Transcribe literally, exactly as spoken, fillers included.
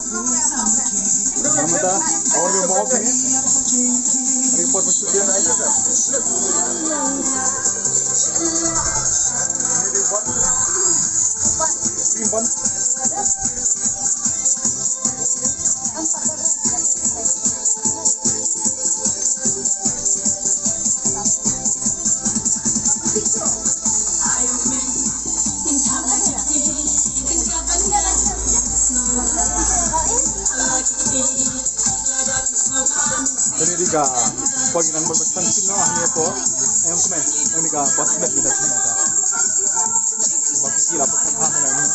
Nagmata, awar me mohok ni. Report bersudian aja. Ini report. Report. Ini di ka pagi nang berpesan sino hanya po. Em komen. Ini ka pas bet kita sini kita. Bak sila pekan ha mana ni.